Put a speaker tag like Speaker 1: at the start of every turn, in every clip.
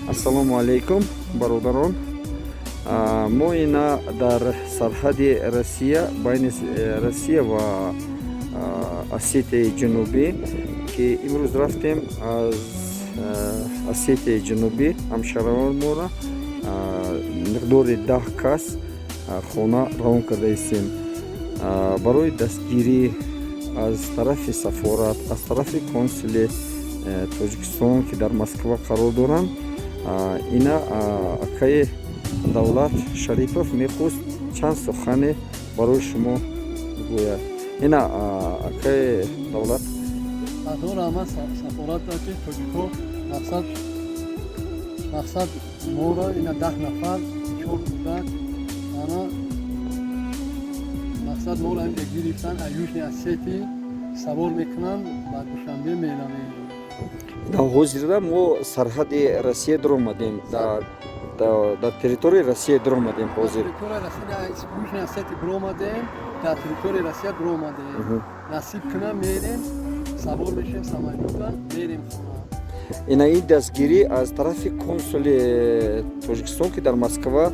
Speaker 1: Ассалому алайкум, бародарон. Мо ина дар сарҳади Россия, байни Россия ва Осетияи Ҷанубӣ, ки имрӯз рафтем аз Осетияи Ҷанубӣ ҳамшаҳрванмора, миқдори 10 кас, хона равон карда истем. Барои дастгирӣ аз тарафи сафорат, аз тарафи консули Тоҷикистон, ки дар Москва қарор доранд, ина акаи Давлат Шарипов мехост чанд сухане барои шумо бигӯяд. Ина, акаи Давлат.
Speaker 2: Ҳазор раҳмат сафорат, ки тоҷико мақсад моро, ина 10 нафар, чор кӯдак, ана мақсад моро ҳамҷа гирифтан, аз Южный Осетии савор мекунанд, ба Душанбе меравем.
Speaker 1: Ҳозирда мо сарҳади Россия даромадем, дар территорияи Россия даромадем ҳозир.
Speaker 2: Южный Осетии биромадем, дар территорияи Россия биромадем. Насиб кунам, мерем, савор мешем самолёта, мерем хона.
Speaker 1: Ина, ин дастгирӣ аз тарафи консули Тоҷикистон, ки дар Москва,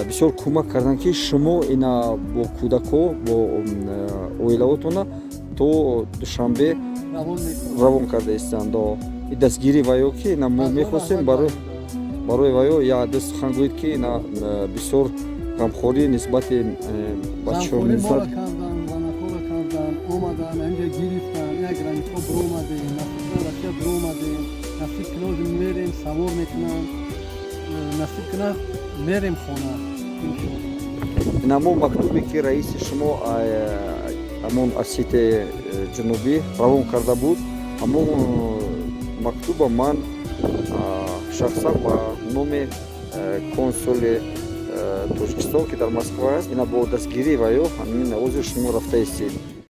Speaker 1: бисёр кӯмак карданд, ки шумо ина бо кӯдакҳо, бо оилаотона то Душанбе равон карда истанд. И дастгирӣ ваё, ки ина мо мехостем барои ваё як ду сухан гӯед, ки ина бисёр ғамхорӣ нисбати бачаҳо.
Speaker 2: Кардан, омадан, инҷа гирифтан, як границаҳо биромадем, насиб Россия биромадем. Насиб кунад, мерем, савор мекунам, насиб кунад, мерем хона, иншоалло.
Speaker 1: Ина мо мактубе, ки раиси шумо ҳамон Осетияи Ҷанубӣ равон карда буд, ҳамон мактуба ман шахсан ба номи консули Тоҷикистон, ки дар Москва аст, ина бо дастгирӣ ва ё ҳамин ҳозир шумо рафта истед.